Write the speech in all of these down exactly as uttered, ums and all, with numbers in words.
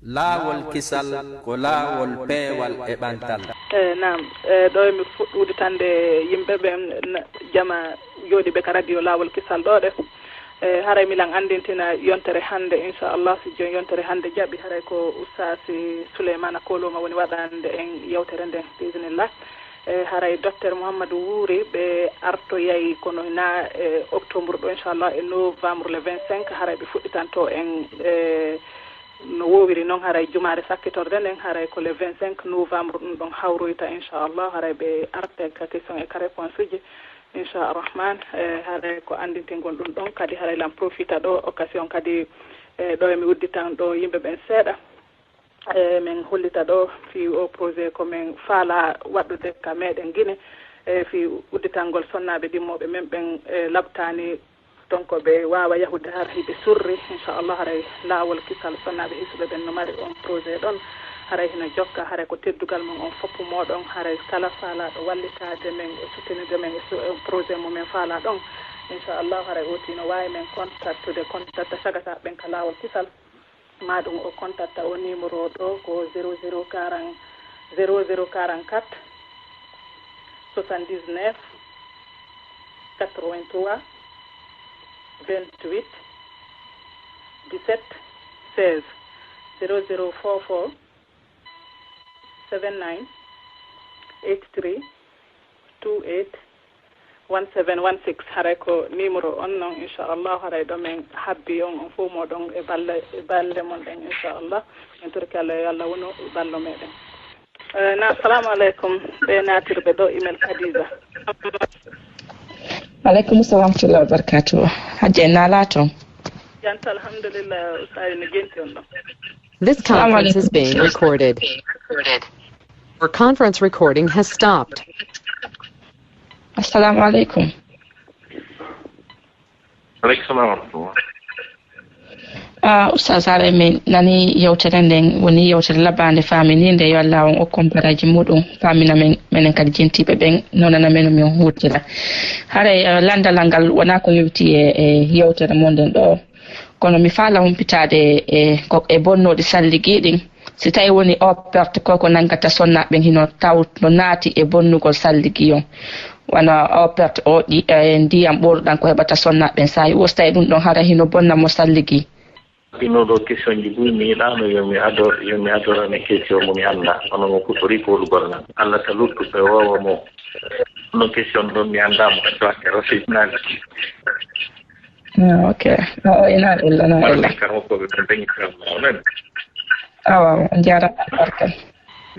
Laawol kisal ko laawol peewal e ɓantal. E naam, e ɗo mi fuɗɗude tande yimɓe ɓen jama jooɗiiɓe ka radio Laawol Kisal ɗo ɗe. E haray milan anndintina yontere hannde, inchallah, si jooni yontere hannde jaɓi, haray ko Oustaz Souleymana Koloma woni waɗande en yewtere nden, biiznillah. E haray Docteur Mouhamadou Wuri ɓe artoyay kono na e octobre ɗo, inchallah, e novembre le vingt-cinq, haray ɓe fuɗɗitanto en e no woowiri noon, haray jumaare sakkitorde nden, haray ko le vingt-cinq novembre ɗum ɗon hawroyta, inchallah, haray ɓe arta ka question e ka réponse uji, inchallah rahman. E haray ko anndintingol ɗum ɗon kadi, haray lan profita ɗo occasion kadi, e ɗo e mi udditan ɗo yimɓe ɓen seeɗa. E min hollita ɗo fii oo projet ko min faalaa waɗude ka meeɗen Gine, e fii udditangol sonnaaɓe ɗimmooɓe men ɓen, e laɓtaani ton ko ɓe waawa yahude har hiɓe surri, inchallah, haray laawol kisal sonnaaɓe hisuɓe ɓen no mari on projet ɗon, haray hino jokka, haray ko teddugal mum on foppu mooɗon, haray kala faalaaɗo wallitaade men e sutinide men e projet mo min faalaa ɗon, inchallah, haray ooti no waawi men contactude, contacta sagataaɓe ɓen ka laawol kisal. Maɗum o contacta o numéro ɗo ko zéro zéro quarante, zéro zéro quarante-quatre, soixante-dix-neuf, quatre-vingt-trois, vingt-huit, dix-sept, seize, zéro zéro four four, seven nine, eight three, two eight, one seven one six. Haray ko numéro on non, inchallah, haray ɗo min habbi on, on fof moɗon e balle, e balle mon ɗen, inchallah. Min torki Allah, yo Allah wonu ballo meɗen. Eh, na, assalamu aleykum. Ɓe natirɓe ɗo email Khadija. Aleykum salam wa rahmatullahi wa barakatuh. Hajja, na laato? Janta, alhamdulillah, ustaz, no jenti on ɗon? This conference is being recorded. Your conference recording has stopped. Assalamu aleykum. Aleykum salam wa rahmatullah. Ah, Oustaz, haray min nani yewtere nden, woni yewtere labande famininde, yo Allah on okku on baraji muɗum, famina men, menen kadi jentiɓe ɓen, nonana men no min huutira. Haray, eh, landalal ngal wona ko yowti e, e yewtere mon nden ɗo, kono mi faala humpitaade e, ko, e bonnoɗi salligi ɗin. Si tawi woni o perte ko ko nangata sonnaaɓe ɓen hino taw no naati e bonnugol salligi on. Wano o perte o ɗi, e, ndiyam ɓoruɗan ko heɓata sonnaaɓe ɓen, saa'i o, si tawi ɗum ɗon hara hino bonna mo salligi. Ɗino ɗo question ji buy mi yiɗano yo mi ado, yo mi adorane question mo mi annda, kono mo fuɗɗori ko lugol nan. Allah ta luttu ɓe wawa mo. No question ɗon mi annda mo, to akke rasid nani. Ah, ok. O, o, ina illa, na illa. Kan ko ɓe ɓen dañi kan ma onen. Awa, on jaaraama barka.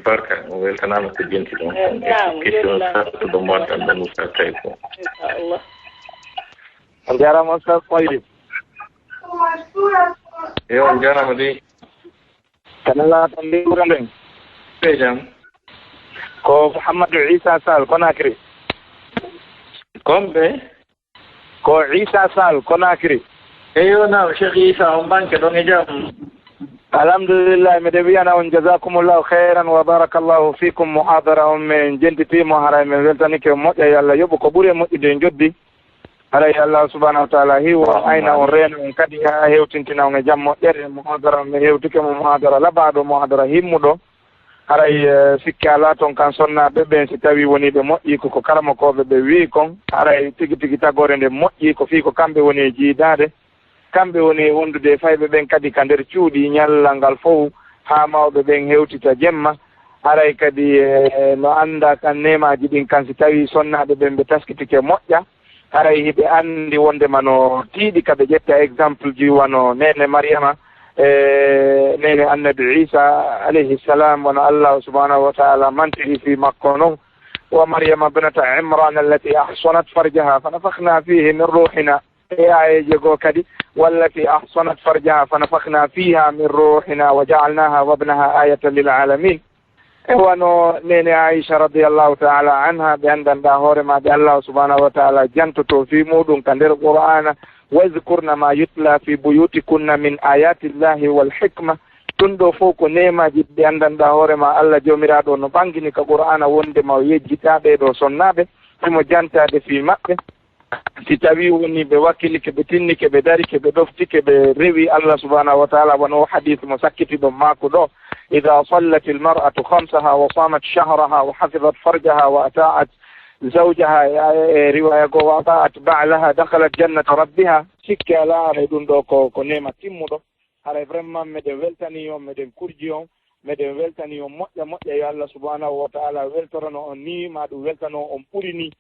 Barka, o weltanaama ko jenti ɗon. Eh, naam, question weltanaama. Sattuɗo mo addan ɗon Oustaz Taïko. Inchallah. On jaaraama Oustaz Taïko. Yo, on jaaraama de. Kana laata lewru nden. Ɓe jam. Ko Mouhamadou Issa Sall, Conakry. Kombe? Ko Issa Sall, Conakry. Eyo, naam, Cheikh Issa, on banke ɗon e jam? Alhamdulillah, miɗen wiyana on jazakumullahu khairan wa barakallahu fikum. Muhadara on min jentitiimo, haray min weltanike on moƴƴa, yo Allah yoɓu ko ɓuri e moƴƴude en joddi. Haray Allah subhanahu wa ta'ala hiwo on, ayna on, reena on kadi haa hewtintina on e jam moƴƴere. Muhadara on min hewtike mo muhadara laɓaaɗo, muhadara himmuɗo. Haray, eh, sikke alaa ton kan sonnaaɓe ɓen, si tawii wonii ɓe moƴƴii ko ko karamokooɓe ɓe wi'i kon, haray tigi tigi tagoore nden moƴƴii ko fii ko kamɓe woni e jiidaade, kamɓe woni e wondude e fayɓe ɓen kadi ka nder cuuɗi ñallal ngal fow, haa mawɓe ɓen hewtita jemma. Haray kadi, eh, no anndaa kan neemaaji ɗin kan, si tawii sonnaaɓe ɓen ɓe taskitike moƴƴa, haray hiɓe anndi wonndema no tiiɗi ka ɓe ƴetta exemple ji wano neene Mariyama, e neene Annabi Iisa alayhi salam, wano Allaahu subhanahu wa ta'ala mantiri fii makko non, ومريم ابنة عمران التي أحصنت فرجها فنفخنا فيه من روحنا. E aayeeje goo kadi, والتي أحصنت فرجها فنفخنا فيها من روحنا وجعلناها وابنها آية للعالمين. E wano neene Aisha radiyallahu ta'ala anha, ɓe anndanɗaa hoore maa, ɓe Allaahu subhanahu wa ta'ala jantotoo fii muuɗum ka nder Qur'aana, واذكرن ما يتلى في بيوتكن من آيات الله والحكمة. Ɗum ɗoo fow ko neemaaji ɗi anndanɗaa hoore maa, Allah Joomiraaɗo no ɓangini ka Qur'aana wonndema o yejjitaa ɓee ɗoo sonnaaɓe, himo jantaade fii maɓɓe. Si tawii wonii ɓe wakkilike, ɓe tinnike, ɓe darike, ɓe ɗoftike, ɓe rewi Allah subhanahu wa taala, wano o hadith mo sakkitiɗon maako ɗo, "Idha sallat al mar'atu khamsaha wa samat shahraha wa hafizat farjaha wa ata'at zawjaha," e, e, e riwaya goo, "wa ata'at ba'laha dakhalat jannata rabbiha." Sikke alaa, haray ɗum ɗo ko, ko neema timmuɗo. Haray vraiment meɗen weltanii on, meɗen kurji on, meɗen weltanii on moƴƴa moƴƴa. Yo Allah subhanahu wa taala weltorano on nii, ma ɗum weltano on ɓuri nii.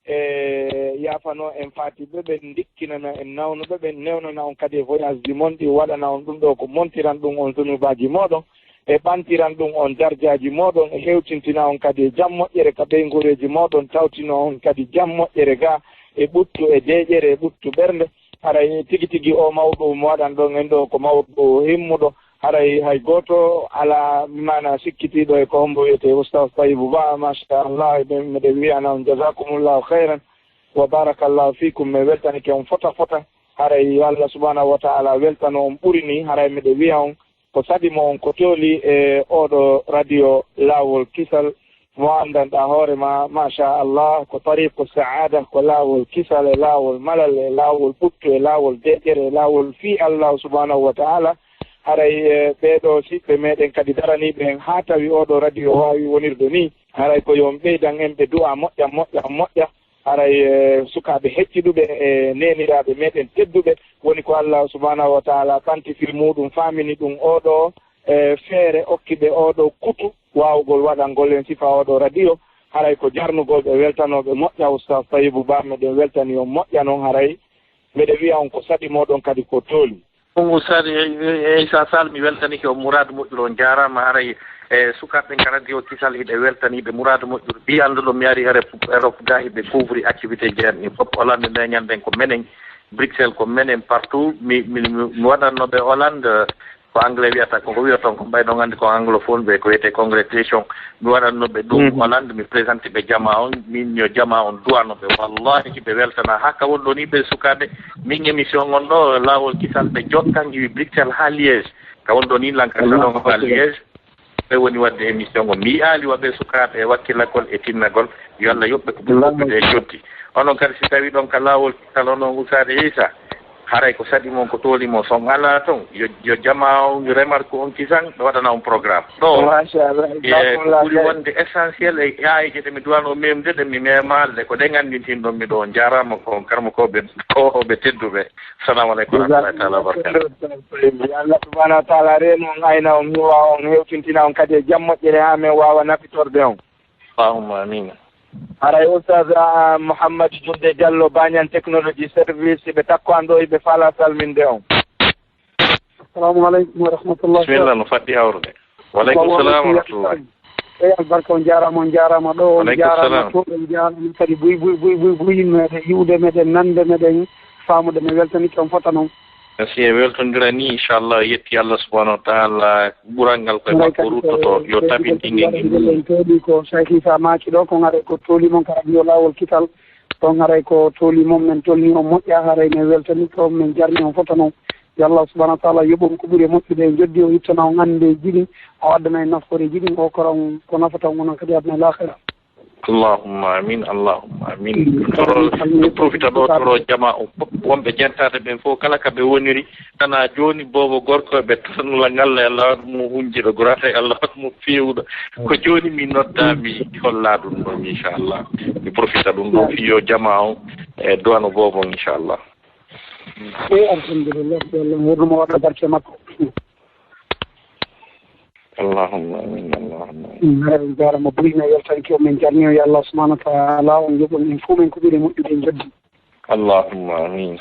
E yaafano en faati ɓe, ɓe ndikkinana en nawnuɓe, ɓe newnana on kadi e voyage ji mon ɗi, waɗana on ɗum ɗo ko montiran ɗum on zunubaaji mooɗon, e ɓantiran ɗum on darjaaji mooɗon, e hewtintina on kadi e jam moƴƴere ka ɓeynguureeji mooɗon, tawtino on kadi jam moƴƴere ga e ɓuttu e deeƴere e ɓuttu ɓernde. Haray tigi tigi o mawɗu mo waɗan ɗon en ɗo ko mawɗu himmuɗo. Haray hay gooto alaa maana sikkitiiɗo e ko hombo wiyetee Oustaz Tayibu Ba. Machallah, ɓe, miɗen wiyana on jazakumullahu khayran wa barakallahu fikum. Mi weltanike on fota fota. Haray yo Allah subhanahu wa taala weltano on ɓuri nii. Haray miɗen wiya on ko saɗi mo on ko tooli e oɗo radio Laawol Kisal mo anndanɗaa hoore ma, machallah, ko tariqu saada, ko laawol kisal e laawol malal e laawol ɓuttu e laawol deƴƴere e laawol fii Allah subhanahu wa taala. Haray, e, ɓee ɗoo siɓɓe meɗen kadi daraniiɓe en haa tawi oɗo radio waawi wonirde nii, haray ko yo on ɓeydan en ɓe du'a moƴƴa, moƴƴa, moƴƴa. Haray, e, sukaaɓe hecciɗuɓe e neeniraaɓe meɗen tedduɓe, woni ko Allah subhanahu wa taala ɓanti fii muuɗum, faamini ɗum oɗo, e, feere, okki ɓe oɗo kutu waawugol waɗangol en sifa oɗo radio. Haray ko jarnugol ɓe, weltanooɓe moƴƴa. Oustaz Tayibu Ba, meɗen weltanii on moƴƴa non. Haray meɗen wiya on ko saɗi mooɗon kadi ko tooli. Ɗum Oustaz, e, e, e, Issa Sall, mi weltanike on muraadu moƴƴuru, on jaaraama. Haray, e, sukaaɓe ɓen ka radio Kisal hiɓe weltanii ɓe muraadu moƴƴuru. Ɓii annduɗo mi ari Europe, Europe ga hiɓe couvrir activité ji an ɗin fof. Hollande nde ñanden ko menen, Bruxelles ko menen, partout. Mi, mi, mi, mi waɗanno ɓe Hollande, ko anglais wiyata, ko, ko wiya toon, ko mbayɗon anndi ko anglophone ɓe, ko wiyetee congratulation. Mi waɗanno ɓe ɗum, mhm, Hollande, mi présente ɓe jamaa on, min yo jamaa on du'ano ɓe. Wallahi, ɓe weltana. Haa ka woni ɗoo nii ɓe sukaaɓe, min émission on ɗo, Laawol Kisal, ɓe jokkan, iwi Bruxelles haa Liège. Ka woni ɗoo nii, lanka salon haa Liège. Ɓe woni waɗde émission on. Mi yi'aali wa ɓe sukaaɓe e wakkilagol e tinnagol. Yo Allah yoɓ ɓe ko ɓuri woɗɗude e joddi. Onon kadi, si tawii ɗon ka Laawol Kisal, onon Oustaz Issa, haray ko saɗi mon, ko tooli mon, so on alaa toon, yo, yo jamaa on remarque on kisan, ɓe waɗana on programme. Ɗo, machallah, e, ko ɓuri wonde essentiel e aayeeje ɗe mi du'ano memde, ɗe mi memaali ɗe, ko ɗe nganndintinɗon mi ɗo. On jaaraama, ko on karmokooɓe, ko hoɓe tedduɓe. Salamu aleykum wa rahmatullahi taala wa barakatuh. Yo Allah subhanahu wa taala reenu on, ayna on, hiwa on, hewtintina on kadi e jam moƴƴere haa men waawa nafitorde on. Allahumma amiin. Haray Oustaz, ah, Mouhammad Julde Diallo, Banyan Technology Service, ɓe takko an ɗo, ɓe faalaa salminde on. Assalamu aleykum wa rahmatullah. Bismillah, no faddi hawrude. Wa aleykum salam wa rahmatullah. Eyi, albarka, on jaaraama, on jaaraama ɗo, on jaaraama to, on jaaraama kadi buy, buy, buy, buy, buy, meɗen yi'ude, meɗen nande, meɗen faamude, mi weltanike on fota noon. Si en weltondira ni, inchallah, yetti Allah subhanahu wa taala, ɓural ngal koye makko ruttoto, yo tabintin en e mum. En tooli ko Cheikh Issa maaki ɗo, ko ngaɗa ko tooli mon ka radio Laawol Kisal, ɗon haray ko tooli mon, men tolni on moƴƴa, haray men weltani ko, men jarni on fota noon. Yo Allah subhanahu wa taala yoɓ on ko ɓuri e moƴƴude e joddi, o ittana on anndeeji ɗin, o addana en nafooreeji ɗin, o okka on ko nafata on onon kadi aduna e laakhira. Allahumma amin, Allahumma amin. Ɗum toro, ɗum profita ɗo toro jama o fof, wonɓe jentaade ɓen fof, kala ka ɓe woniri, tana jooni boobo gorko ɓe tanula ngal e Allah waɗ mo hunjiɗo gorata e Allah waɗ mo feewuɗo. Ko jooni mi nodda, mi holla ɗum ɗon, inchallah. Mi profita ɗum ɗo fii yo jama o e duwano boobo on, inchallah. E alhamdulillah, yo Allah wurnumo waɗa barke makko. Allahumma amin, Allahumma amin. Hara en jaarama buy, mi weltanike on, min jarni on, yo Allah subhanahu wa taala on yoɓ on en fof men ko ɓuri moƴƴude e joddi. Allahumma amin.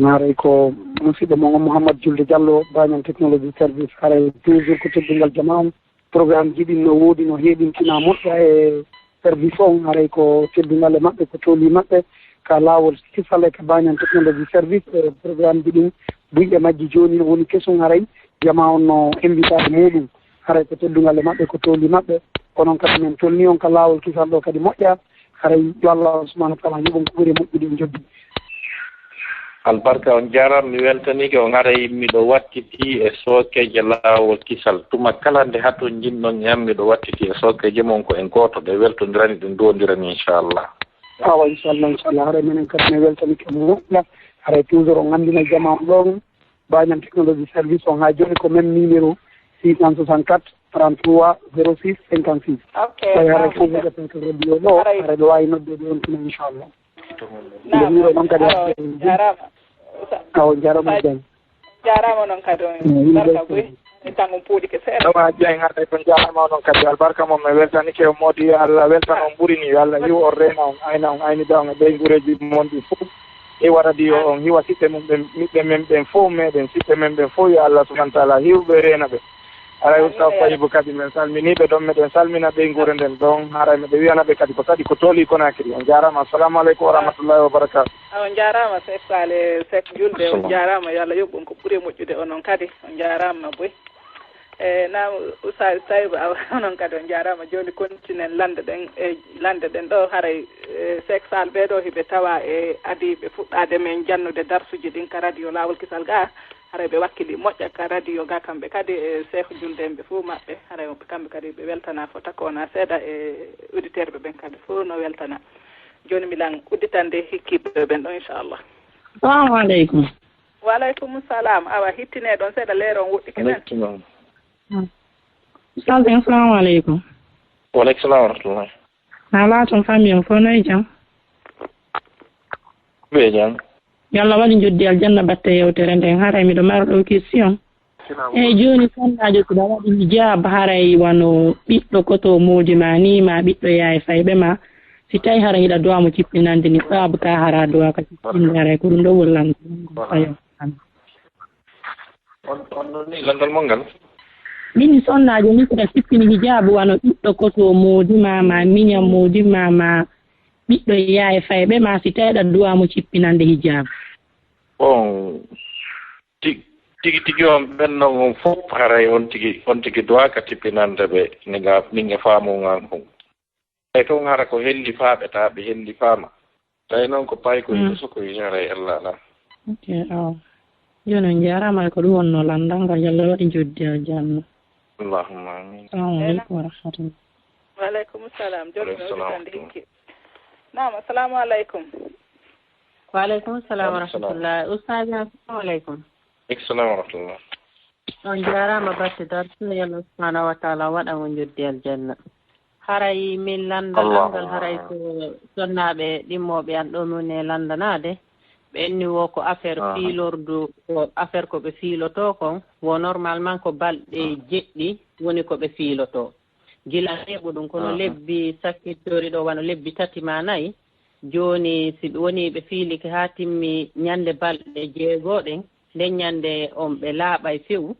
Haray ko musidɗo mon on Mouhammad Julde Diallo, Banyan Technology Service, haray toujours ko teddungal jama on. Programme ji ɗin no woodi, no heeɓintina moƴƴa e service on, haray ko teddungal e maɓɓe, ko tooli maɓɓe ka Laawol Kisal e ka Banyan Technology Service. E programme ji ɗin, buy e majji jooni no woni kesun, haray jama on no embitaade muuɗum, haray ko teddungal e maɓɓe, ko tooli maɓɓe, ko noon kadi men tolni on ka Laawol Kisal ɗo kadi moƴƴa, haray yo Allah subhanahu wa taala yoɓ on ko ɓuri moƴƴude e joddi. Albarka, on jaaraama, mi weltaniike on. Haray miɗo wattiti e sookeeje Laawol Kisal. Tuma kala nde hatonjinɗon e am, miɗo wattiti e sookeeje mon, ko en gooto, ɗe weltondirani, ɗe nduwondirani, inchallah. Awa, inchallah, inchallah. Haray minen kadi mi weltanike moƴƴa. Haray toujours on anndina jama on ɗon. Bañam Technologie Service on haa jooni ko même numéro six cent soixante-quatre, trente-trois, zéro six, cinquante-six. Ok, tawi haray fof mi ƴettata radio ɗo, haray ɓe waawi noddude on tuma, inchallah. Nde wiro noon kadi. Awa, jaaraama. Awa, jaaraama. Jaaraama noon kadi on. Barka buy. Tan on puuɗike seeɗa. Awa, Dieng, haɗa ko jaaraama onon kadi. Albarka mon, mi weltanike on moodi. Yo Allah weltan on ɓuri ni. Yo Allah hiw on, reena on, ayna on, aynida on e ɓeynguureeji mon ɗi fof. Hiwa radio on, hiwa siɓɓe mum ɓen, ɓiɓɓe men ɓen fof meɗen, siɓɓe men ɓen fof, yo Allah subhanahu wa taala hiw ɓe, reena ɓe. Haray Ustaz Sayibu kadi, men salminii ɓe ɗon, meɗen salmina ɓeynguure nden ɗon. Haray meɗen wiyana ɓe kadi ko saɗi ko tooli Conakry. On jaaraama. Assalamu aleykum wa rahmatullahi wa barakatuh. A on jaaraama, Seek Saale, Seek Julde, on jaaraama. Yo Allah yoɓ on ko ɓuri e moƴƴude onon kadi. On jaaraama boy. E, naam, Ustaz Sayibu, awa, onon kadi on jaaraama. Jooni kontinen lande ɗen, e, lande ɗen ɗo, haray, e, Seek Saal ɓee ɗo hiɓe tawa e adii ɓe fuɗɗaade men jannude darsuuji ɗin ka radio Laawol Kisal ga. Haray ɓe wakkili moƴƴa ka radio ga, kamɓe kadi e Seek Julde en ɓe fof maɓɓe. Haray kamɓe kadi ɓe weltana fota ko wona seeɗa e auditeur ɓe ɓen kadi fof no weltana. Jooni mi lan udditande hikkiiɓe ɓen ɗo, inchallah. Salamu aleykum. Wa aleykum salam. Awa, hittine ɗon seeɗa, leero on woɗɗike men. Aleykum salam. Ustaz en, salamu aleykum. Wa aleykum salam wa rahmatullah. Na laaton famille on fof noye jam? Ɓe jam. Yo Allah waɗu njoddi aljanna batte yewtere nden. Haray miɗo mara ɗo question. Eyi, jooni sonnaajo siɗa waɗi hijab, haray wano ɓiɗɗo koto moodi ma ni, ma ɓiɗɗo yaay fayɓe ma, si tawi hara hiɗa duwa mo cippinande ni, sababu ka hara duwa ka cippinde, haray ko ɗum ɗo woni lanndal. On, on ɗon ni lanndal mon ngal? Min mi sonnaajo ni, siɗa cippini hijab wano ɓiɗɗo koto moodi ma, ma miña moodi ma, ma ɓiɗɗo yaay fayɓe ma, si tawi hiɗa duwa mo cippinande hijab. Bon, ti-, tigi tigi on ɓen non on fof haray on tigi, on tigi duwa ka tippinande ɓe, ni ga, ni ga faamu ngal kon. Tawi toon hara ko helli faaɓe, taa ɓe helli faama. Tawi noon ko pay ko yiɗi so ko yiɗi haray Allah alaa. Ok, awa. Jooni on njaaraama, ko ɗum wonnoo lanndal ngal, yo Allah waɗi njoddi aljanna. Allahumma amin. Assalamu aleykum wa rahmatullah. Wa aleykum salam. Jooni mi udditande hikki. Naam, assalamu aleykum. Wa aleykum salam wa rahmatullah. Ustaz, assalamu aleykum. Aleykum salam wa rahmatullah. On njaaraama batte darsu, yo Allah subhanahu wa taala waɗa mo njoddi aljanna. Haray min lanndanal ngal, haray ko sonnaaɓe ɗimmooɓe an ɗo min e lanndanaade. Ɓe enni wo ko affaire fiilordu, ko affaire ko ɓe fiilotoo kon, wo normalement ko balɗe jeɗɗi woni ko ɓe fiilotoo. Gila neeɓu ɗum, kono lebbi sakkittori ɗo, wano lebbi tati ma nayi, jooni si ɓe woni ɓe fiilike haa timmi ñande balɗe jeego ɗen, nden ñande on ɓe laaɓay few,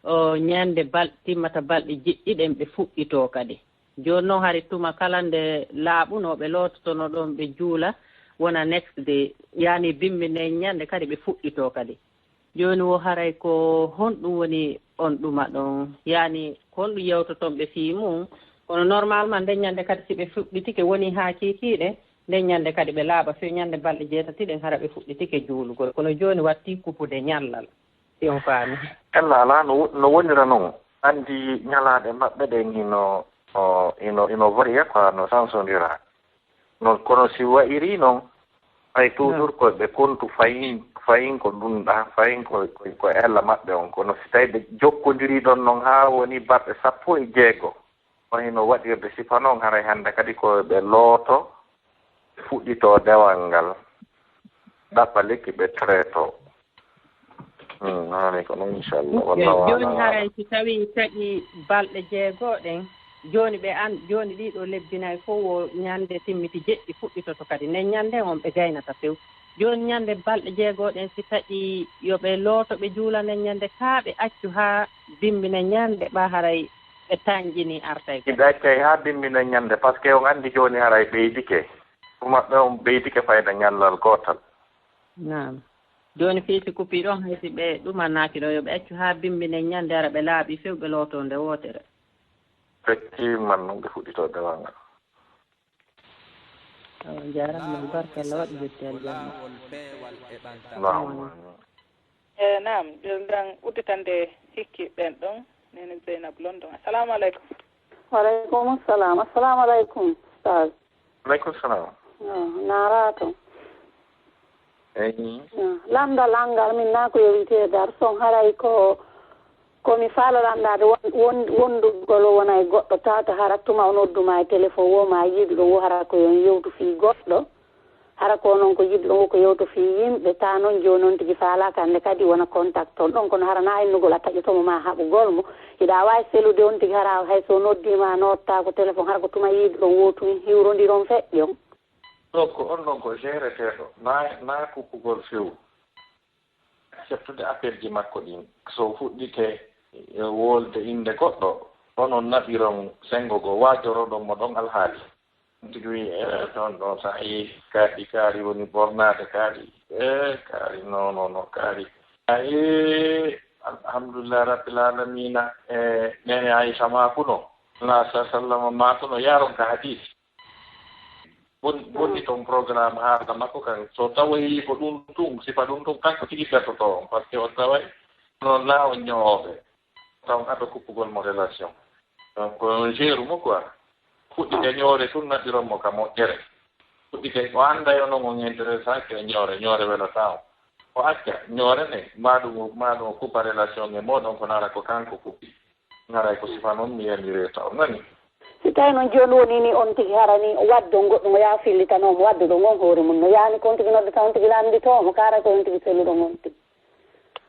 o ñande bal-, timmata balɗe jeɗɗi ɗen ɓe fuɗɗitoo kadi. Jooni noon hari tuma kala nde laaɓunoo ɓe loototono ɗon ɓe juula, wona next day, yaani bimbi nden ñande kadi ɓe fuɗɗitoo kadi. Jooni wo haray ko honɗum woni on ɗuma ɗon? Yaani, ko honɗum yewtoton ɓe fii mum? Kono normalement, nden ñande kadi, si ɓe fuɗɗitike, woni haa kiikiiɗe, nden ñande kadi ɓe laaɓa, fii ñande balɗe jeetati ɗen, hara ɓe fuɗɗitike juulugol. Kono jooni wattii kupude ñallal, si on faami. Ella alaa no wo-, no wonira non. Anndi ñalaaɗe maɓɓe ɗen hino, o, hino, hino variya quoi, no sansondira. Non, kono si wa'iri non, hay toujours ko ɓe kontu fayin, fayin ko dunɗa, fayin ko, ko, ko ella maɓɓe on. Kono si tawi ɓe jokkondiri ɗon non haa woni balɗe sappo e jeego, o hino waɗirde sifa non, haray hannde kadi ko ɓe looto, ɓe fuɗɗito dewal ngal, ɗaɓɓa lekki ɓe treto. Hmm, haray ko non, inchallah. Ok, wallahu jooni a'lam. Haray si tawi taƴi balɗe jeego ɗen, jooni ɓe an-, jooni ɗii ɗoo lebbi nayi fof wo ñande timmiti jeɗɗi fuɗɗitoto kadi. Nden ñande on ɓe gaynata few. Jooni ñande balɗe jeego ɗen si taƴi yo ɓe looto ɓe juula nden ñande kaa ɓe accu haa bimbina ñande ɓa haray ɓe tanƴini artay kadi. Ɓe accay haa bimbina ñande, parce que on anndi jooni haray ɓeydike. Ko maɓɓe on ɓeydike fayda ñallal gootal. Naam. Jooni fii si kuppii ɗon, hay si ɓe ɗumanaaki ɗon, yo ɓe accu haa bimbinen ñande ara ɓe laaɓi few ɓe lootoo nde wootere. Effectivement, non ɓe fuɗɗitoo dewal ngal. Awa, jaaraama, barka Allah waɗi jotti aljanna. Allahumma amin. E, naam, jooni ɗan udditande hikki ɓen ɗon, Nene Zeynab London. Assalamu aleykum. Wa aleykum salam. Assalamu aleykum, Ustaz. Aleykum salam. No, naarato. Eyi. No, lanndal anngal min naa ko yowitee garson, haray ko, ko mi faala lanndaade won, won, wondugol o wona e goɗɗo tawata hara tuma o nodduma e telefon wo ma yiɗuɗo wo hara ko yon yewtu fii goɗɗo. Hara ko noon ko yiɗuɗo wo ko yewto fii yimɓe, taa noon jooni on tigi faalaaka hannde kadi wona contact on ɗon, kono hara naa innugol a taƴoto mo maa haɓugol mo. Hiɗa waawi selude on tigi hara hay so noddiima a nottaako telefon, hara ko tuma yiɗuɗon wo tun hiwrondiron feƴƴon. Ɗo ko on ɗon ko gereteeɗo, naa, naa kuppugol few. Acceptude appel ji makko ɗin. So fuɗɗike e wolde innde goɗɗo, onon naɓiron senngo goo, waajoroɗon mo ɗon alhaali. On tigi wi'i, "Eh, ɗon ɗon sa yi kaari, kaari woni ɓornaade kaari. Eh, kaari, non, non, non, kaari." Ayi, alhamdulillah rabbil alamina. Eh, nene Aisha maakuno. Na sa sallama maakuno, yaron ka hadis. Bon, bonni ton programme haala makko kan. So tawi ko ɗum tun, sifa ɗum tun, kanko tigi bertoto on. Parce que on taway, non na on ñooɓe. Taw ado kuppugol mo relation. Donc, ko on jeru mo quoi. Fuɗɗi ka ñoore tun naɓiron mo ka moƴƴere. Fuɗɗi ka o annda yo non on intéressé ke ñoore, ñoore welata on. O acca ñoore ne, maɗum, maɗum o kuppa relation e moɗon ko nara ko kanko kuppi. Haray ko sifa non mi yamiri taw nani. Si tawi noon jooni woni ni on tigi harani waddon goɗɗum o yaa fillitanoo mo wadduɗo ngon hoore mum no yaani ko on tigi noddata on tigi lannditoo mo kaara ko on tigi selluɗo ngon tigi.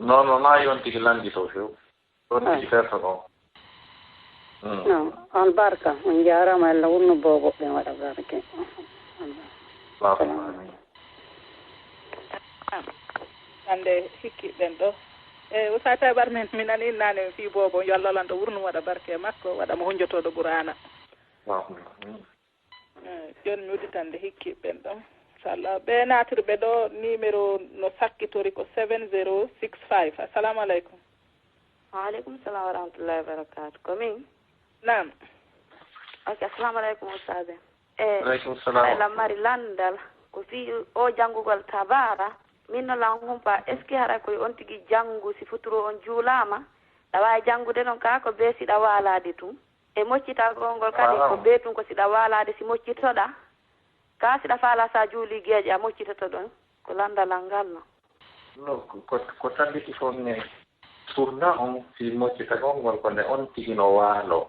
Non, non, na yon tigi lannditoo few. On tigi ferto ɗon. Hmm. Non, albarka, on jaaraama, Allah wonno boobo ɓen waɗa barke. Allahumma amin. Hannde hikki ɓen ɗo. E Usa Taybar min, mi nani naane fii boobo, yo Allah lanɗo wurnu waɗa barke e makko, waɗa mo hunjotooɗo Qur'aana. Allahumma amin. Eh, jooni mi udditande hikki ɓen ɗon. Inchallah. Ɓe naatirɓe ɗo, numéro no sakkitori ko seven zero six five. Assalamu aleykum. Wa aleykum salam wa rahmatullahi wa barakatuh. Ko min? Naam. Ok, assalamu aleykum, Ustaz. Eh, aleykum salam. Haray lan mari lanndal, ko fii o janngugol Tabaara. Min no lan humpa, est-ce que haray koye on tigi janngu si futuro on juulaama? Ɗa waawi janngude non kaa ko bee si ɗa waalaade tun? E moccitagol ngol kadi, ko bee tun ko si ɗa waalaade si moccitoɗaa, kaa si ɗa faalaa sa juulii geeƴe a moccitoto ɗon, ko lanndal an ngal non. No, ko, ko, ko tabiti fof ne, sunna on fii moccitagol ngol ko nde on tigi no waaloo.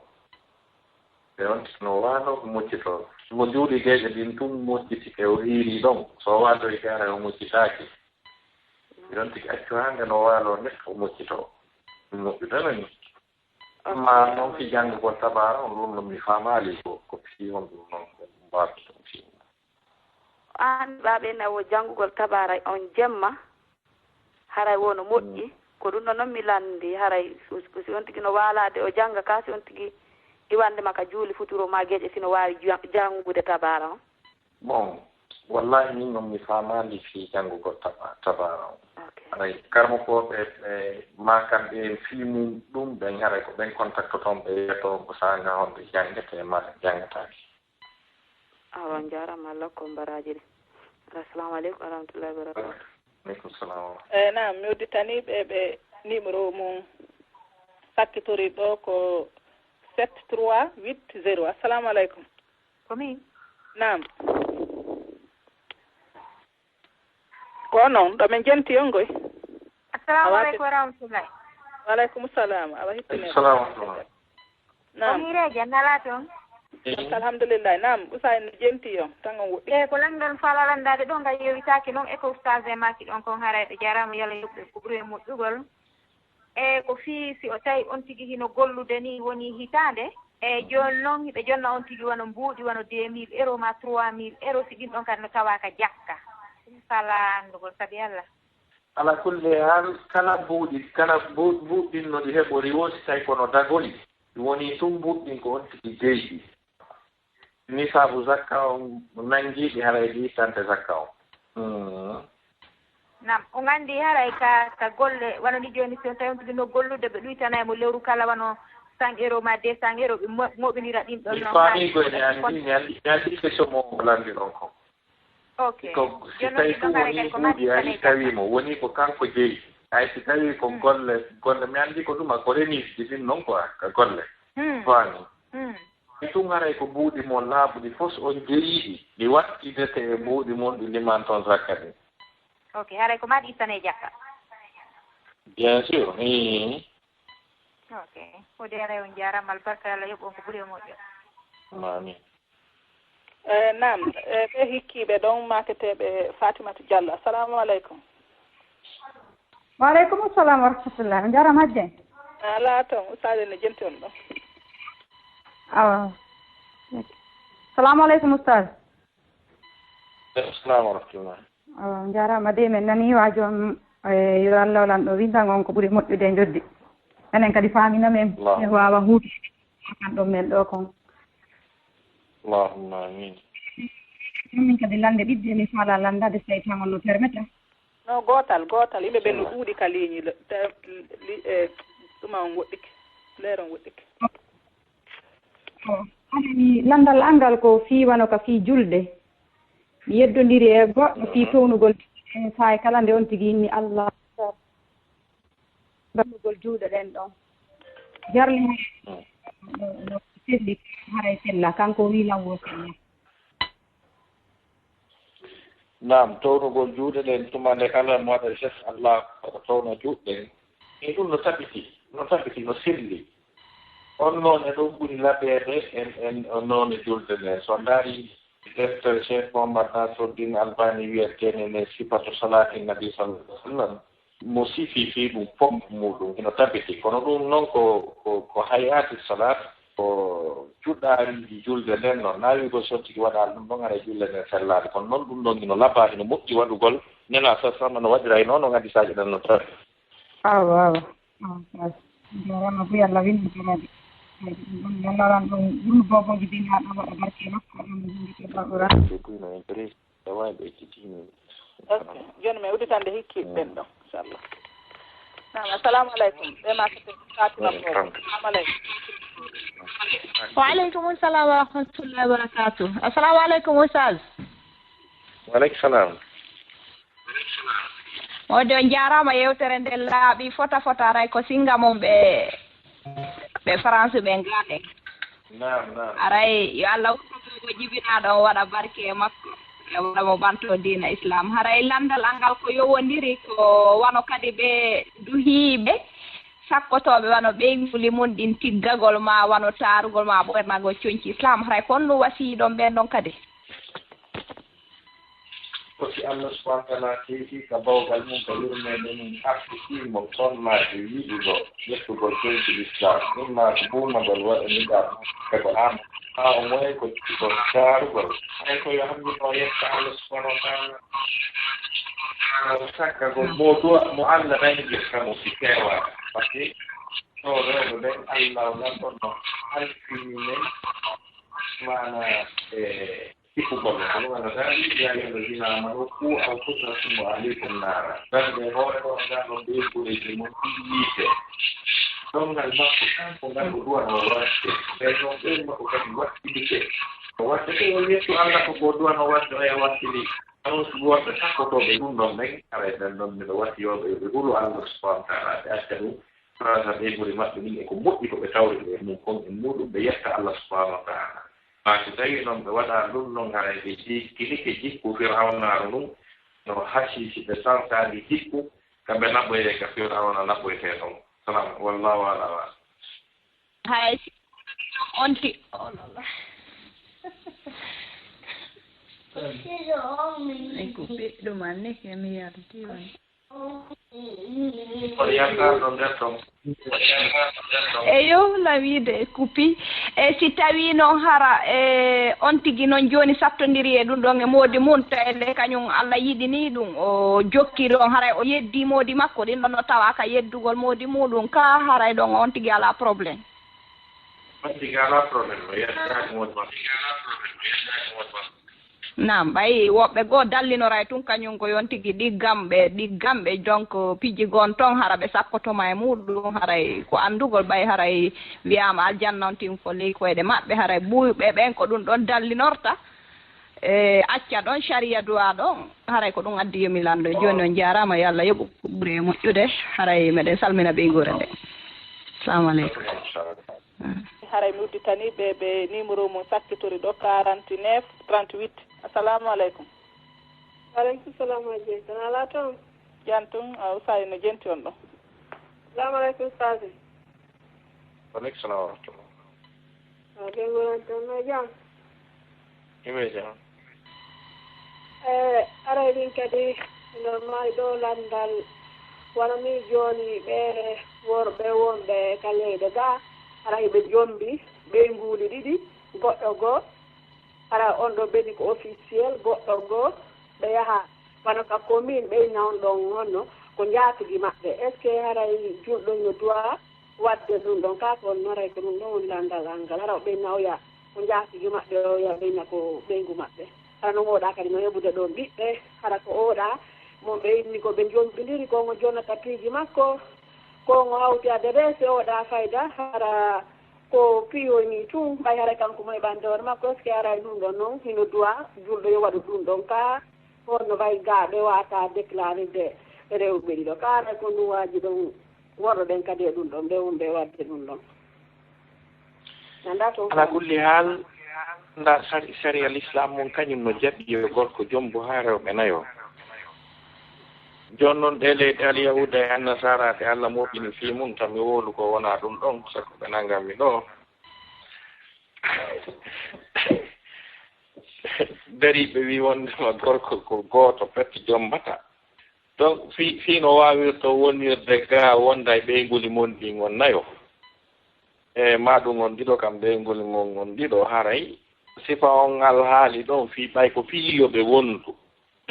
Nde on tigi no waaloo, ko moccitoo. Mo juulii geeƴe ɗin tun moccitike, o hiirii ɗon. So o waaloyike haray o moccitaaki. Nde on tigi accu haa nde no waaloo nde, o moccitoo. Ɗum moƴƴu tan ni. Amma noon fii janngugol Tabaara on, ɗum no mi faamaali ko, ko fii honɗum noon ko mbaawɗon ɗum fii. Aan baaɓe na wo janngugol Tabaara on jemma, haray wo no moƴƴi. Mm. Ko ɗum ɗo noon mi lanndi, haray so, so, si on tigi no waalaade o jannga, kaa si on tigi iwande makka juuli futuro maa geeƴe si no waawi ja-, janngude Tabaara on. Bon, wallahi min noon mi faamaali fii janngugol taba-, Tabaara on. Ok. Haray karamokooɓe ɓe maa kamɓe en fii mum ɗum, ɓen haray ko ɓen kontaktoton ɓe yiyatoo ko saanga honde janngetee maa janngataake. Awa, on njaaraama, Allah hokku on baraaji ɗi. Assalamu aleykum wa rahmatullahi wa barakatuh. Aleykum salam. Eh, naam, mi udditanii ɓe, ɓe numéro mum sakkitori ɗo ko sept trois huit zéro. Assalamu aleykum. Ko min? Naam. Ko onon, ɗo min jenti on koy. Assalamu aleykum wa rahmatullahi. Wa aleykum salam. Awa hittine. Assalamu aleykum. Naam. Ko mi Reeja, nalaa toon? Eyi. Alhamdulillahi. Naam, Usayn no jenti on, tan on woɗɗi. Eyi, ko lanndal faala lanndaade ɗo, ngal yowitaaki noon e ko ustaas e maaki ɗon kon, haray ɓe jaaraama, yo Allah yoɓ ɓe ko ɓuri e moƴƴugol. E ko fii si o tawi on tigi hino gollude ni woni hitaande, e jooni noon hiɓe jonna on tigi wano mbuuɗi, wano deux mille euros maa trois mille euros, si ɗin ɗon kadi no tawaa ka jakka. Ɗum faala anndugol, sabi Allah. Ala kulli haal, kala mbuuɗi, kala mbu-, mbuuɗi ɗin no ɗi heɓori woo si tawi kono dagoli, ɗum woni tun mbuuɗi ɗin ko on tigi jeyɗi. Nisaabu zakka on nanngiiɗi haray ɗi ittante zakka on. Mm. Naam, on anndi haray ka, ka golle, wano ni jooni si on tawi on tigi no gollude, ɓe ɗuytanay mo lewru kala wano cent euros ma deux cents euros, ɓe mo-, moɓinira ɗin ɗon. Mi faamii koy, mi anndi, mi anndi, mi anndi question mo lanndi ɗon ko. Ok. Ko si tawi ɗum woni ɗuuɗi, a yii tawi mo, woni ko kanko jeyi. Hay si tawi ko golle, golle, mi anndi ko ɗum ko remise ji ɗin non quoi, ka golle. Hmm. Faami. Hmm. Tun haray ko buuɗi mon laaɓuɗi fof, so on jeyi ɗi, ɗi wattidete e buuɗi mon, ɗi liman toon zakka ɗin. Ok, haray ko maa ɗi ittane e jakka? Bien sûr, ii. Ok, ko de haray on jaaraama, albarka, Allah yoɓ on ko ɓuri e moƴƴo. Amin. Eh, naam, eh, ɓe hikkiiɓe ɗon maaketeeɓe Fatimatu Diallo. Assalamu aleykum. Wa aleykum salam wa rahmatullah. On jaaraama, Hajja. Alaa toon, ustaade ne jenti on ɗon. Awa. Salamu aleykum, ustaad. Aleykum salam wa rahmatullah. Awa, on jaaraama de, min nanii waajo on, eh, yo Allah walan ɗo windan on ko ɓuri moƴƴude e njoddi. Enen kadi faamina men, Allah. En waawa huutu kan ɗon men ɗo kon. Allahumma amin. Min kadi lande ɓiɗɗe, mi faala landade, seytan on no permeta. No, gootal, gootal. Yimɓe ɓen no ɗuuɗi ka liiñi, le-, te-, li-, e, ɗuma on woɗɗike. Leer on woɗɗike. Ko, haɗani landal angal ko fii wano ka fii julde. Mi yeddondiri e goɗɗo fii townugol, e, saay kala nde on tigi inni Allah. Townugol juuɗe ɗen ɗon. Jarli no, no selli, haray sella, kanko wii lan wo sella. Naam, townugol juuɗe ɗen tuma nde kala mo waɗa geste Allah, o towna juuɗe ɗen. E ɗum no tabiti, no tabiti, no selli. On noone ɗum ɓuri laɓeede en, en, on noone julde nden. So ndaari deftere Cheikh Mohammad Nasruddin Albani wiyeteene ne Sifatu Salati Nabi sallallahu alaihi wasallam, mo sifi fii ɗum fof muɗum hino tabiti. Kono ɗum noon ko, ko, ko hayati salat, ko cuɗaariji julde nden noon. Naa wiigol so tigi waɗaali ɗum ɗon, haray julde nden sellaali. Kono noon ɗum ɗon hino labaa, hino moƴƴi waɗugol. Nela sa sama no waɗira e noon, on hadisaaji ɗen no tawi. Awa, awa. Awa, awa. Jarama, buy Allah winni jarade. Ɗum ɗon, Allah ran ɗum, ɗum boboji bin ha ɗon waɗa barke makko, ɗum winndi ke ɗo ɗora. Ɗum ɗo no intéresse. Tawa ɓe ekkitiino. Ok. Jooni mi udditande hikki ɓen ɗon, inchallah. Naam, assalamu aleykum. Ɓe ma ko Fatima Bobo. Assalamu aleykum. Wa aleykum salam wa rahmatullahi wa barakatuh. Assalamu aleykum, Oustaz. Wa aleykum salam. Wonde on jaaraama, yewtere nde laaɓi fota fota, haray ko singa mon ɓe, ɓe France ɓe ngaɗe. Naam, naam. Haray yo Allah uddito ko jibinaaɗo on, waɗa barke e makko, e waɗa mo ɓanto diina Islam. Haray landal angal ko yowondiri ko wano kadi ɓe duhiiɓe sakkotooɓe wano ɓeynguuli mun ɗin tiggagol ma wano taarugol ma ɓoyrnagol conci Islam. Haray ko honɗum wasiyiɗon ɓen ɗon kadi? Ko si Allah subhanahu wa ta'ala teeti ka bawgal mum, ka yurmeende mum, artirtii mo tonnaajo yiɗuɗo ƴettugol koyki Lislaam. Ɗum naa ko buumagol waɗaniɗaa mo, e ko aan. Haa o moye ko, ko taarugol. Hay ko yo hammino yetta Allah subhanahu wa ta'ala. Sakkagol mo du'a mo Allah nani yetta mo si feewaaka. Parce que ɗo rewɓe ɓen Allah o lanɗon no halfini men, maana, e sifugol. Kono wano tan, yaa ayyuha alladhina amanu qu anfusakum wa ahlikum nara. Bannge hoore on ngal on ɓeydude e mum yiite. Ɗon ngal makko kanko ngal o duwano waɗde. Ɓen noon ɓen makko kadi wattidike. O wattete o yettu Allah ko ko duwano waɗde o e wattidi. Kono si woɓɓe sakkotooɓe ɗum ɗon ɓen, haray ɓen ɗon miɗo wasiyooɓe yo ɓe hulu Allah subhanahu wa ta'ala, ɓe acca ɗum. Farata ɓeynguuli maɓɓe ɗin e ko moƴƴi ko ɓe tawri ɓe e mum kon e muɗum, ɓe yetta Allah subhanahu wa ta'ala. Maa si tawii non ɓe waɗaa ɗum non, haray ɓe jikkinike jikku Firawnaaro ɗum, no hasii si ɓe saltaali jikku, ka ɓe naɓoyee ka Firawna naɓoytee ɗon. Salam, wallahu a'lam. Hay si on ti-, oh là là. Ay, ko ɓiɗɗo man ni, ke mi yardi on. Eyo, la wiide kupi. E si tawii noon hara, e, on tigi noon jooni sattondirii e ɗum ɗoon e moodi mum, tawde kañum Allah yiɗinii ɗum, o jokki ɗoon, haray o yeddii moodi makko, ɗin ɗoon no tawaa ka yeddugol moodi muuɗum, kaa haray ɗoon on tigi alaa problème? On tigi alaa problème, o yeddaaki moodi makko. Naam, ɓay woɓɓe goo dallinoray tun kañum ko yon tigi ɗi gamɓe, ɗi gamɓe, donc, piiji gon ton hara ɓe sakkotoma e muɗum, haray ko anndugol, ɓay haray wiyaama aljanna on tin ko ley koyɗe maɓɓe, haray ɓuyɓe ɓen ko ɗum ɗon dallinorta, e acca ɗon sariya duwa ɗon, haray ko ɗum addi yo mi lanndo. Jooni on jaaraama, yo Allah yoɓu ko ɓuri e moƴƴude, haray meɗen salmina ɓeynguure nde. Salamu aleykum. Haray mi udditanii ɓe, ɓe numéro mum sakkitori ɗo, quarante-neuf trente-huit. Assalamu aleykum. Wa aleykum salam, Hajji. Kono alaa toon? Jam tun, a Usay no jenti on ɗo. Assalamu aleykum, Ustaasi. Wa aleykum salam wa rahmatullah. Wa ɓe ngoran toon no jam? Himɓe jam. E, aray ɗin kadi, normal ɗo lanndal, wano ni jooni ɓe worɓe wonɓe ka leyɗe ga, aray ɓe jombi, ɓeynguuli ɗiɗi, goɗɗo goo, hara on ɗo ɓenni ko officiel, goɗɗo goo ɓe yaha wano ka commune, ɓe inna on ɗon honno ko njaatigi maɓɓe. Est-ce que haray julɗo hino droit waɗde ɗum ɗon? Kaa ko on maray ko ɗum ɗon woni lanndal an ngal. Hara o ɓenna oya ko njaatigi maɓɓe, oya ɓenna ko ɓeyngu maɓɓe. Hara non oɗa kadi no heɓude ɗon ɓiɓɓe. Hara ko oɗa mo ɓe inni ko ɓe jombindiri, ko ngo jonnata piiji makko, ko ngo hawti adresse oɗa fayda. Hara ko piyoy ni tun, ɓay haray kanko mo heɓande hoore makko, est-ce que haray ɗum ɗon non hino duwa julɗo yo waɗu ɗum ɗon? Ka honno ɓay ga ɓe wata déclaré de rewɓe ɗiɗo? Ka haray ko nuwaaji ɗon worɗo ɗen kadi e ɗum ɗon, ɓe wonɓe waɗde ɗum ɗon. Nanda to ala kulli haal, nda sari-, sariya l'islam mon kañum no jaɓi yo gorko jombo haa rewɓe nayo. Jooni noon, ɗee leyɗe Alyahuuda e Annasara ɗe Allah moƴƴini fii mum, tan mi wowlu ko wonaa ɗum ɗon, sabu ɓe nanngan mi ɗoo. Dariiɓe wii wonndema gorko ko gooto pet jombata. Donc, fii, fii no waawirto wonirde gaa wonda e ɓeynguuli mon ɗin on nayo. E maa ɗum on ɗiɗo kam ɓeynguuli mon on ɗiɗo haray. Sifa on alhaali ɗon fii ɓay ko fii yo ɓe wondu.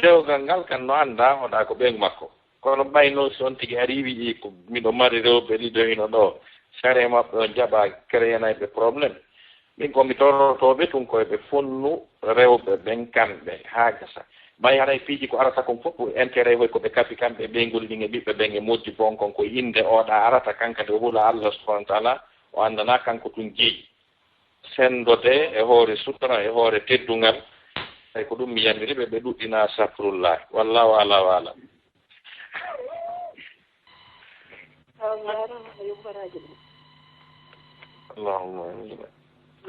Dewgal ngal kan no anndaa hoɗa ko ɓeyngu makko. Kono ɓay noon si on tigi arii wi'i ko miɗo mari rewɓe ɗiɗo hino ɗoo, sariya maɓɓe on jaɓa créenay ɓe problème. Min ko mi torotooɓe tun ko ɓe fonnu rewɓe ɓen kamɓe haa gasa. Ɓay haray piiji ko arata kon fof ko intérêt hoy ko ɓe kafi kamɓe e ɓeynguuli ɗin e ɓiɓɓe ɓen e moƴƴi bon kon ko innde oɗa arata kan kadi o hula Allah subhanahu wa taala o anndanaa kanko tun jeyi. Senndode e hoore sutra, e hoore teddungal. Hay ko ɗum mi yamiri ɓe, ɓe ɗuɗɗina astahfirullah. Wallahu ala wa alam. Allahumma amin.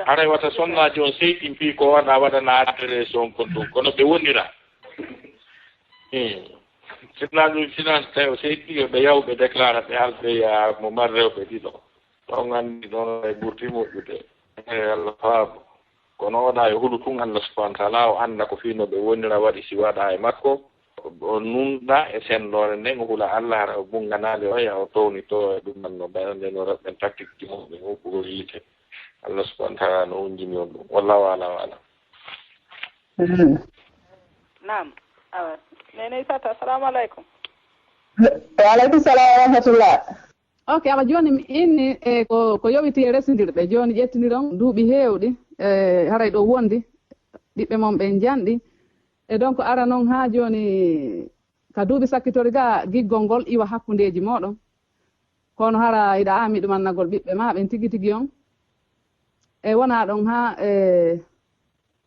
Haray wata sonnaajo on seytin fii ko waɗa, waɗana adresse on kon ɗum. Kono ɓe wonira. Hmm. Sirnaajo finance tawi o seytin yo ɓe yaw ɓe déclara ɓe halɓe ya mo mar rewɓe ɗiɗo. Ɗon anndi ɗon ay ɓurti moƴƴude. E Allah faabo. Kono oɗa e hulu tun Allah subhanahu wa taala, o annda ko fii no ɓe wonira waɗi si waɗa e makko. O nunɗa e senndoore nden, o hula Allah, hara o bunnganaali oya, o townito e ɗum man no ɓayande no reɓɓen tactique ji mum ɓe huɓɓugol yiite. Allah subhanahu wa taala no wunjini on ɗum. Wallahu alam wa alam. Mm. Naam. Awa. Nene Isata, assalamu alaikum. Wa alaikum salam wa rahmatullah. Ok, awa jooni mi inni e ko, ko yowiti e resindirɓe. Jooni ƴettindiron duuɓi heewɗi, e haray ɗo wondi, ɓiɓɓe mon ɓen njanɗi. E donc ara non haa jooni ka duuɓi sakkitori ga giggol ngol iwa hakkundeeji mooɗon. Kono hara iɗa aami ɗum annagol ɓiɓɓe ma ɓen tigi tigi on. E wona ɗon haa e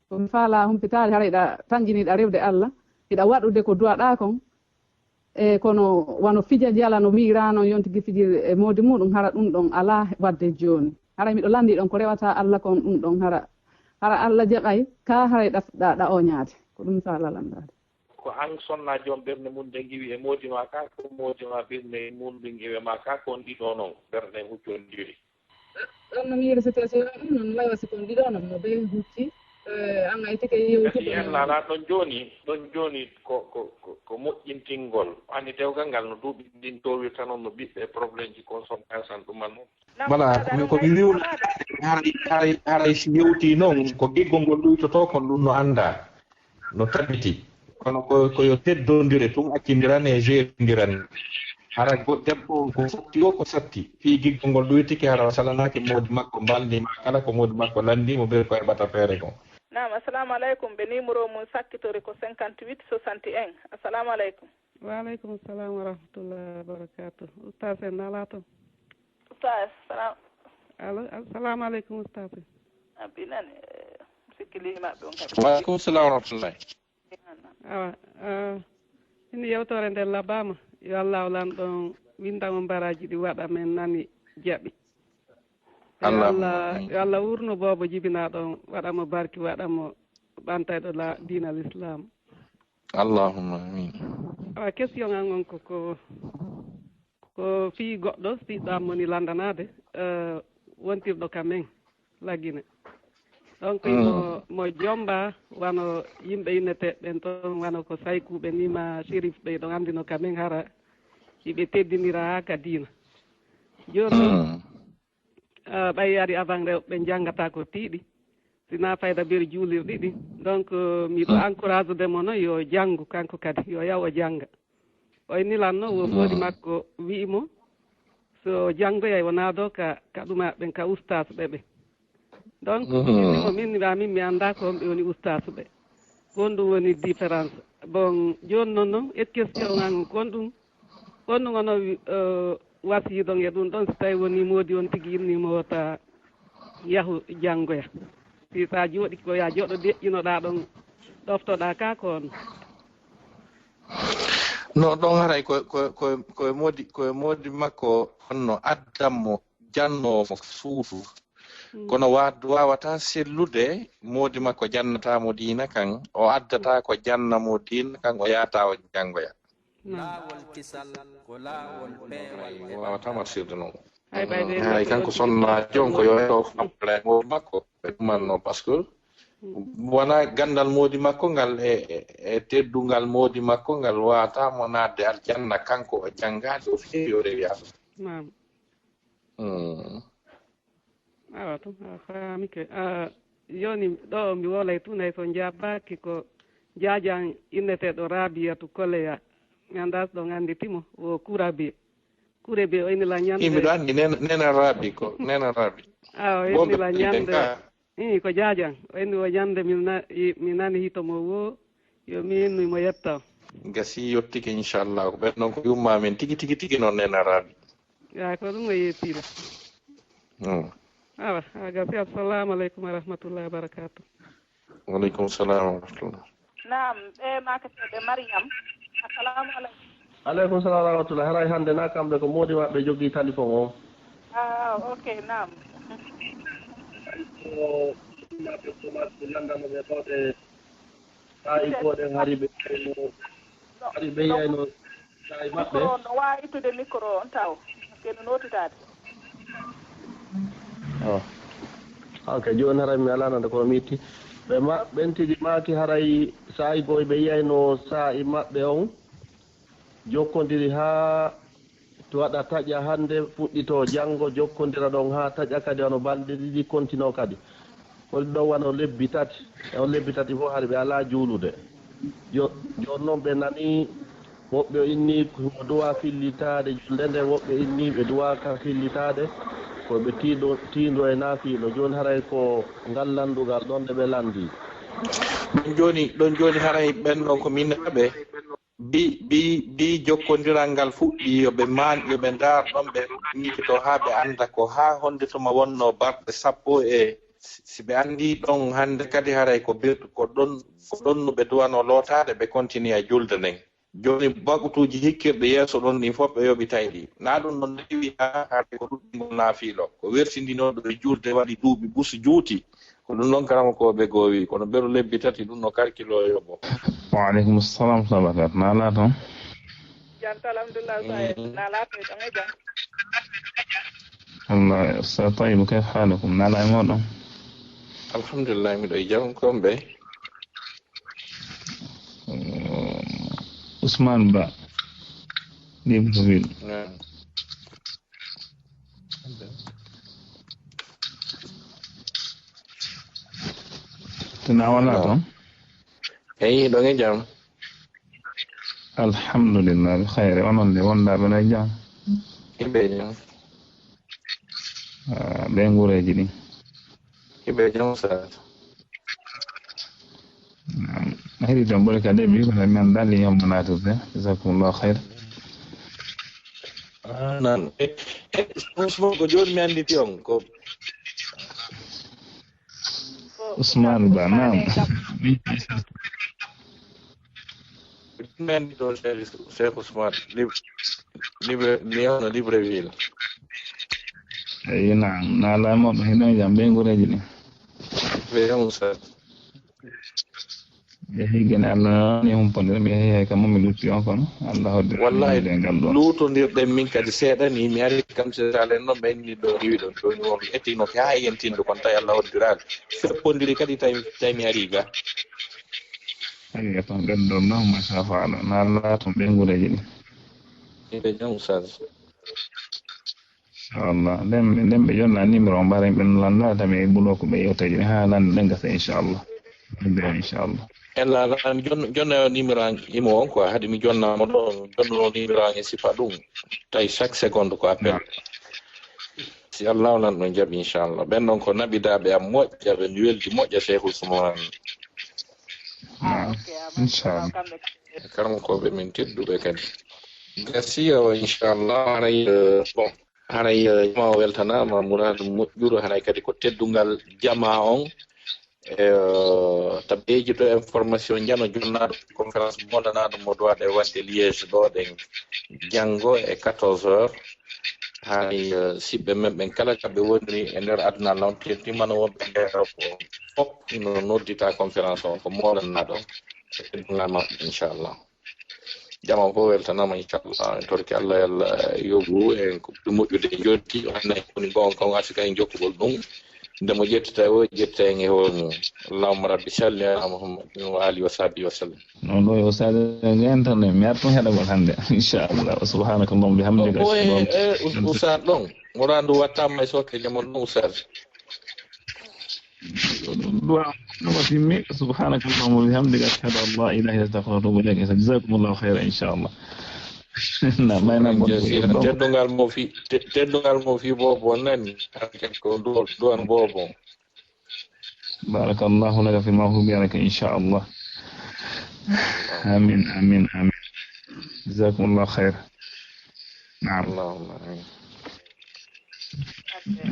ko mi faala humpitaade, hara iɗa tanƴini iɗa rewde Allah, iɗa waɗude ko duwaɗaa kon. E kono wano fija jala no wi'ira non yontigi fijir e moodi muɗum, hara ɗum ɗon alaa waɗde jooni. Hara miɗo lanndi ɗon ko rewata Allah kon ɗum ɗon, hara, hara Allah jaɓay ka, hara ɗa, ɗa, ɗa oñaade. Ko ɗum mi faala lanndaade. Ko an sonna joom ɓernde mum nde ngiwi e moodi ma ka, ko moodi ma ɓernde mum ɗum iwe ma ka, ko on ɗiɗo non ɓerɗe huccondiri. Ɗon no miiri situation on, non waywa si kon ɗiɗo non mo ɓe hucci, eh, an ay tike yewtude. Yalla ala ɗon jooni, ɗon jooni ko, ko, ko, ko moƴƴintingol. Anndi dewgal ngal no duuɓi ɗin towirta non no ɓiɓɓe problème ji consommation ɗum man non. Voilà, ko mi, ko mi wi'uno, haray, haray, haray si yewti non, ko giggol ngol ɗuytotoo kon ɗum no anndaa. No tabiti. Kono ko, ko yo teddondire tun, accindirane e jeerondirane. Hara go-, debbo on ko satti o ko satti. Fii giggol ngol ɗuytike, hara o salanaaki moodi makko, mbalndi ma kala ko moodi makko lanndi mo, ɓe ko heɓata feere kon. Naam, assalamu aleykum. Ɓe numéro mum sakkitori ko cinquante-huit soixante et un. Assalamu aleykum. Wa aleykum salam wa rahmatullahi wa barakatuh. Ustaas en nalaa toon? Ustaas, salam. Allo, assalamu aleykum, Ustaas. A binani, eh, sikki limaɓe on kadi. Wa aleykum salam wa rahmatullahi. Awa, ah, ini yewtore nden labaama. Yo Allah o lanɗo on winndangol mbaraaji ɗi waɗa men nani jaɓi. Yo Allah, yo Allah wurno boobo jibinaaɗo on, waɗa mo barki, waɗa mo ɓantayɗo la diina l'islam. Allahumma amin. Awa, question an on ko, ko, ko fii goɗɗo siɗɗo am woni landanaade, eh, wontirɗo ka men Lagine. Donc, mo, mo jomba wano yimɓe innete ɓen ton, wano ko saykuɓe ni ma shérif ɓe ɗon anndino ka men hara iɓe teddinira ka diina. Jooni non, ah, ɓay ari avant rewɓe ɓe njanngataa ko tiiɗi, sinaa fayda beri juulirɗi ɗin. Donc, euh, miɗo encourage de mo non yo janngu kanko kadi, yo yaw o jannga. O innilan non wo moodi makko wi'i mo, so janngoyay o naado ka, ka ɗuma ɓen, ka ustaas ɓe ɓe. Donc, min mo min, min mi anndaa ko on ɓe woni ustaas ɓe. Ko honɗum woni différence? Bon, jooni non non, et question an on, ko honɗum, ko honɗum ono wi-, eh, wasiyidon e ɗum ɗon, si tawi woni moodi on tigi inni mo wota yahu janngoya? Si sa jooɗi ko ya jooɗo deƴƴinoɗaa ɗon, ɗoftoɗaa ka ko on. No, ɗon haray ko, ko, ko, ko e moodi, ko e moodi makko honno addan mo jannoo mo suudu. Mm. Kono wa-, wawata sellude moodi makko jannata mo diina kan, o addata ko janna mo diina kan, o yaata o janngoya. Naam. Laawol kisal ko laawol peewal e wawata marsirde noon. Hay ɓay ɓe hay kanko sonna jon ko yo heɗo faamude moodi makko ɓe ɗumanno, par ce que wona ganndal moodi makko ngal e, e, e teddungal moodi makko ngal wawata mo naatde aljanna, kanko o janngaade o feewi o rewi Allah. Naam. Mm. Awa tun, a faami ke. A, jooni ɗo mi wolay tun, hay so njaabaaki ko jaajan inneteeɗo Raabiyatu Koleya. Mi anndaa so ɗon annditi mo, wo Kurabe. Kurabe o inni la ñande. Miɗo anndi Nena, Nena Raabi ko, Nena Raabi. A, o inni la ñande. Ii, ko jaajan. O inni o ñande mi na-, i-, mi nani hito mo wo, yo mi innu mo yetta o. Gasi yottike, inchallah. Ko ɓen noon ko yumma men tigi, tigi, tigi noon Nena Raabi. Ya, ko ɗum o yettira. Mm. Awa, a gasi. Assalamu aleykum wa rahmatullahi wa barakatuh. Wa aleykum salam wa rahmatullah. Naam, ɓe makateeɓe Mariam. Assalamu aleykum. Aleykum salam wa rahmatullah. Haray hannde na kamɓe ko moodi maɓɓe jogii téléphone o. Ah, ok, naam. Ko maɓɓe ko maɓɓe lanndano ɓe ɗo ɓe. Saa'i gooɗen hari ɓe yeyno, hari ɓe yeyno saa'i maɓɓe. Micro on, no waawi ittude micro on taw, ɓe no nootitaade. Oh. Ok, jooni haray mi alaa nande kono mi itti. Ɓe ma-, ɓen tigi maaki haray saa'i goo ɓe yeyno saa'i maɓɓe on jokkondiri haa to waɗa taƴa hannde, fuɗɗitoo janngo, jokkondira ɗon haa taƴa kadi, wano balɗe ɗiɗi kontinoo kadi. Woni ɗon wano lebbi tati. E on lebbi tati fof hari ɓe alaa juulude. Jo-, jooni noon ɓe nanii, woɓɓe o inni ko duwaa fillitaade julde nde, woɓɓe inni ɓe duwaaka fillitaade, ko ɓe tiindo, tiindo e naafiilo. Jooni haray ko ngal lanndugal ɗon nde ɓe lanndii. Ɗon jooni, ɗon jooni haray ɓen ɗon ko minnaaɓe. Bi, bi, bi jokkondiral ngal fuɗɗii, yo ɓe maan, yo ɓe ndaar ɗon ɓe miijotoo haa ɓe annda ko haa honnde tuma wonnoo balɗe sappo e, si ɓe anndii ɗon hannde kadi haray ko ber-, ko ɗon, ko ɗon no ɓe duwanoo lootaade, ɓe kontiniya julde nden. Jooni baqutuuji hikkirɗi yeeso ɗon ɗin fof ɓe yoɓitay ɗi. Naa ɗum ɗon rewi haa haray ko ɗuɗɗingol naafiilo. Ko wertindinooɗo e julde waɗi duuɓi busu juuti. Ko ɗum ɗon karamokooɓe goo wi, kono beru lebbi tati ɗum no karkiloo yoɓo. Wa aleykum salam wa rahmatullahi wa barakatuh. Na laato? Jam, alhamdulillah, sa e, na laato e jam e jam. Allah, sa Tayyib, kayfa halukum? Na laa e moɗon? Alhamdulillah, miɗo e jam, ko on ɓe? Ousmane Ba, Libreville. Naam. Tena wala toon? Eyi, ɗon e jam. Alhamdulillah, bi khayri. Onon le, wondaɓe no e jam? Hiɓe e jam. Ah, ɓe ngureeji ɗin? Hiɓe e jam, Ustaz. Naam. A heɗi toon ɓuri ka début, kono mi anndaa lien mo naatirde. Jazakumullahu khayr. Ah, naam. Eh, eh, franchement, ko jooni mi annditi on. Ko Ousmane Ba, naam. Mi anndi toon Cheikh, Cheikh Ousmane, Lib-, Libre-, mi hono Libreville. Eyi, naam. Naa laamooɓe hiɗon jam, ɓe ngureeji ɗin. Ɓe jam, Ustaz. Ɓe higgene Allah ni humpondir, ɓe hehi hay kamma mi lutti on kono Allah hoddiri. Wallahi, ngal ɗo. Luutondirɗen min kadi seeɗa ni, mi ari kam se salen noon ɓe inni ɗo riwi ɗon, ɗo ni won ettino ke haa yentinde kon tawi Allah hoddiraali. Feppondiri kadi tawi, tawi mi ari ga. Ayi, ton ɓen ɗon noon, machallah, naa laaton ɓe ngureeji ɗin. Ɓe jam, Ustaz. Inchallah. Nden, nden ɓe jonna numéro on, mbaren ɓe lannda, tami e bulo ko ɓe yewta jini, haa lannda ɗen gasa, inchallah. Nden, inchallah. Ella lan jon-, jonna numéro an imo on quoi, haɗi mi jonna mo ɗo, jonnuno numéro an e sifa ɗum. Tawi chaque seconde ko appel. Naam. Si Allah o lan ɗon jaɓi, inchallah. Ɓen ɗon ko naɓidaaɓe am moƴƴa, ɓe weldi moƴƴa Cheikhou Ousmane. Naam. Inchallah. Karamokooɓe min tedduɓe kadi. Gasiya o, inchallah, haray, eh, bon. Haray, eh, jama o weltanaama, muraadu moƴƴuru, haray kadi ko teddungal jama on. Eh, tabeeji ɗo information jano jonnaaɗo conférence modanaaɗo mo duwaɗe wadde Liège ɗo ɗen janngo e quatorze heures. Haray, eh, siɓɓe men ɓen kala ka ɓe woniri e nder aduna lawtirti mano wonɓe nder Europe o fof no noddita conférence on ko modanaaɗo e teddungal maɓɓe, inchallah. Jama fof weltanaama, inchallah. En torki Allah, Allah yoɓu en ko ɓuri moƴƴude e joddi, o annda en koni goonga, on arti kay jokkugol ɗum. Nde mo ƴettata o, ƴetta en e hoore mum. Allahumma rabbi salli ala Muhammadin wa alihi wa sahbihi wa sallam. Non ɗo yo Ustaz internet, mi artu heɗagol hannde, inchallah. Subhanakallahumma bihamdika. O, o, e, e, Us-, Ustaz ɗon, mo randu wattama e sokke jamon ɗum, Ustaz. Du'a ɗum o timmi. Subhanaka Allahumma wa bihamdika, ashhadu an la ilaha illa anta, astaghfiruka wa atubu ilayk. Jazakumullahu khairan, inchallah. Na, may na bon. Jaziran. Teddungal mo fi, te-, teddungal mo fi bobo nani. Ko du'a, du'a bobo. Barakallahu laka fi ma hubi laka, inchallah. Amin, amin, amin. Jazakumullahu khair. Naam. Allahumma amin.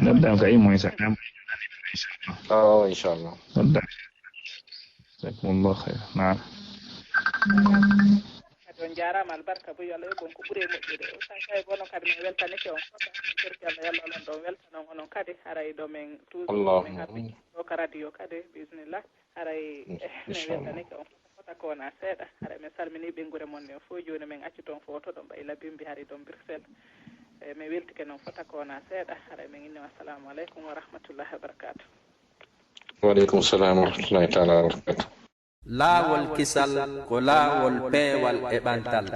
Noddan ka imo, inchallah. Oh, inchallah. Noddan. Jazakumullahu khair. Naam. Kadi on jaaraama, albarka bo yo Allah yoɓ on ko ɓuri e moƴƴude. Ustaz Sahibu, onon kadi min weltanike on fota. Min torki Allah, yo Allah lan ɗon weltanon onon kadi. Haray ɗo min toujours Allahumma min habbi amin. Ɗo ka radio kadi, bismillah. Haray min weltanike on fota ko wona seeɗa. Haray min salmini ɓeynguure mon nden fof. Jooni min acci toon foto ɗon ɓay Labimbi hari ɗon Bruxelles. E, min weltike noon fota ko wona seeɗa. Haray min inni on assalamu aleykum wa rahmatullahi wa barakatuh. Wa aleykum salam wa rahmatullahi taala wa barakatuh. Laawol kisal ko laawol peewal e ɓantal.